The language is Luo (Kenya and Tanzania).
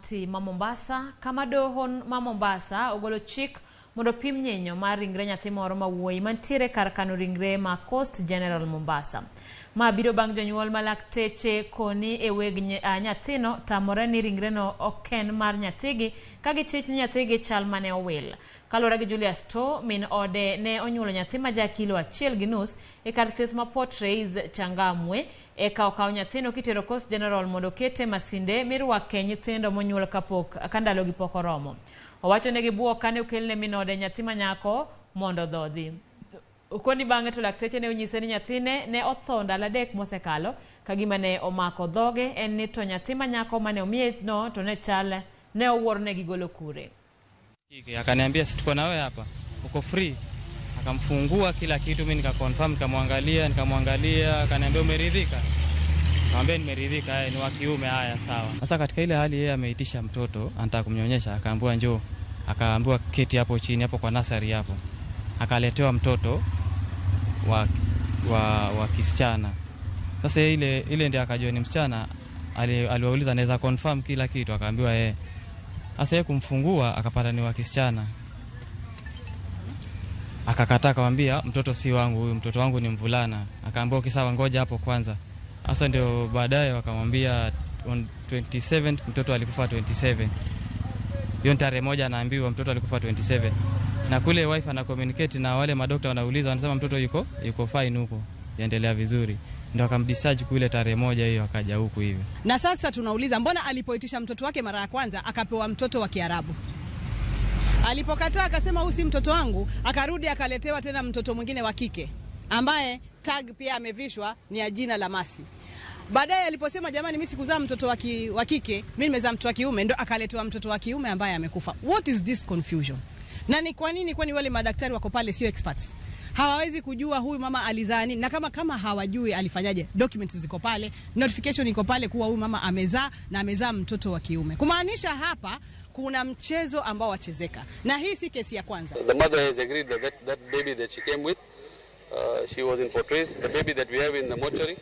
kaunti ma Mombasa kama doho ma Mombasa ogolo chik mondo pim nyinyo mar ringre nyathi moro ma wuoyi mantiere kar kano ringre ma Coast General Mombasa. Ma biro bang' jonyuol ma lakteche koni e weg nyathino tamore ni ringreno ok en mar nyathigi ka gichich ni nyathigi chal mane owil. Kaluwore gi Julius To, min ode ne onyuolo nyathi ma ja kilo 1.5 e kar thieth ma Port Reitz Changamwe eka okaw nyathino kitero Coast General mondo okete masinde mirwake nyithindo monyuol kapok ka ndalogi pok oromo. Owacho ne gibuok kane okelne min ode nyathi ma nyako mondo odhodhi. Okoni bang'e to lakteche ne onyise ni nyathine ne otho ndalo 3 mosekalo ka gima ne omako dhoge en ni to nyathi ma nyako mane omiye no to ne chal ne owuoro ne gigolo kure. Akaniambia si tuko na wewe hapa, uko free. Akamfungua kila kitu, mimi nikaconfirm, nikamwangalia, nikamwangalia, akaniambia umeridhika? Nikamwambia nimeridhika, ni wa kiume, haya sawa. Sasa katika ile hali yeye ameitisha mtoto, anataka kumnyonyesha, akaambiwa njoo, akaambiwa keti hapo chini hapo kwa nursery hapo. Akaletewa mtoto wa kisichana. Sasa ile ndiye akajua ni msichana, aliwauliza anaweza confirm kila kitu, akaambiwa yeye. Sasa yeye kumfungua akapata ni wa kisichana. Akakataa, akamwambia mtoto si wangu huyu, mtoto wangu ni mvulana. Akaambiwa okay sawa, ngoja hapo kwanza. Sasa ndio baadaye wakamwambia on 27 mtoto alikufa 27. Hiyo ni tarehe moja anaambiwa mtoto alikufa 27. Na kule wife ana communicate na wale madokta wanauliza, wanasema mtoto yuko fine huko, yaendelea vizuri. Ndio akamdischarge kule tarehe moja hiyo akaja huku hivi. Na sasa tunauliza mbona alipoitisha mtoto wake mara ya kwanza akapewa mtoto wa Kiarabu? Alipokataa akasema huyu si mtoto wangu, akarudi akaletewa tena mtoto mwingine wa kike ambaye tag pia amevishwa ni ya jina la Masi. Baadaye aliposema jamani mimi sikuzaa mtoto wa kike, mimi nimezaa mtoto wa kiume, ndo akaletewa mtoto wa kiume ambaye amekufa. What is this confusion? Na ni kwa nini kwani wale madaktari wako pale sio experts? Hawawezi kujua huyu mama alizaa nini, na kama hawajui alifanyaje, documents ziko pale, notification iko pale kuwa huyu mama amezaa na amezaa mtoto wa kiume. Kumaanisha hapa kuna mchezo ambao wachezeka. Na hii si kesi ya kwanza. The mother has agreed that baby that she came with, she was in Port Reitz, the baby that we have in the mortuary.